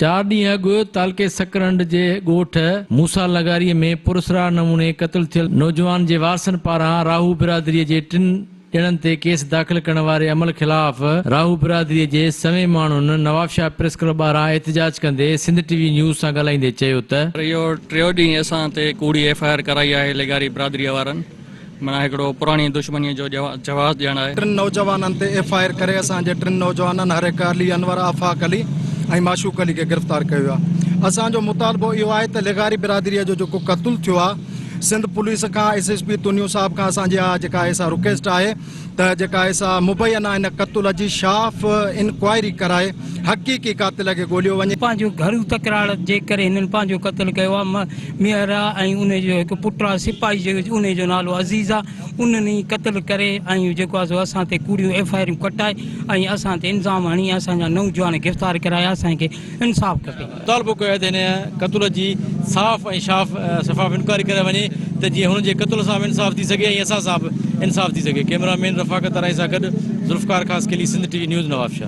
چار ڏينهن اڳ تعلقي سڪرنڊ جي ڳوٺ موسيٰ لغاري ۾ پراسرار نموني قتل ٿيل نوجوان جي وارثن پاران راهو برادري جي ٽن ڄڻن تي ڪيس داخل ڪرڻ واري عمل خلاف راهو برادري جي سوين ماڻهن نوابشاهه پريس ڪلب ٻاهران احتجاج ڪندي سنڌ ٽي وي نيوز سان ڳالهائيندي چيو ته. اهو ٽيون ڏينهن اسان تي ڪوڙي ايف I R ڪرائي آهي لغاري برادري وارن. معنيٰ هڪڙو پراڻي دشمنيء جو جواز ڏيڻ آهي. ٽن نوجوانن تي ايف I R ڪري اسان جي ٽن نوجوانن هر هڪ علي انور، آفاق علي ۽ معشوق علي کي گرفتار ڪيو ويو آهي. اسان جو مطالبو اهو آهي ته لغاري برادريء جو جيڪو قتل ٿيو آهي سنڌ پوليس کان ايس ايس پي تنيو صاحب کان اسان جي اها جيڪا آهي سا رڪويسٽ آهي ته جيڪا آهي سا مبينا ان قتل جي شاف انڪوائري ڪرائي حقيقي قاتل کي ڳوليو وڃي. پنهنجو گهرو تڪرار جي ڪري هنن پنهنجو قتل ڪيو آهي. ميهر آ ۽ انهي جو هڪ پٽ آ سپاهي جيڪو انهي جو نالو عزيز آ انهن ئي قتل ڪري ۽ جيڪو آ سو اسان تي ڪوڙيون ايف I آريون ڪٽائي ۽ اسان تي الزام هڻي اسان جا نوجوان گرفتار ڪرايا اسان کي انصاف کپي. مطالبو ڪيو آهي ته هن قتل جي صاف ۽ شاف شفاف انڪوائري ڪرائي وڃي ته جيئن هن جي قتل سان به انصاف ٿي سگهي ۽ اسان سان به انصاف ٿي سگهي ڪئميرا مين رفاقت آرائين سان گڏ Zulfiqar Khaskheli Sindh T V news Nawabshah.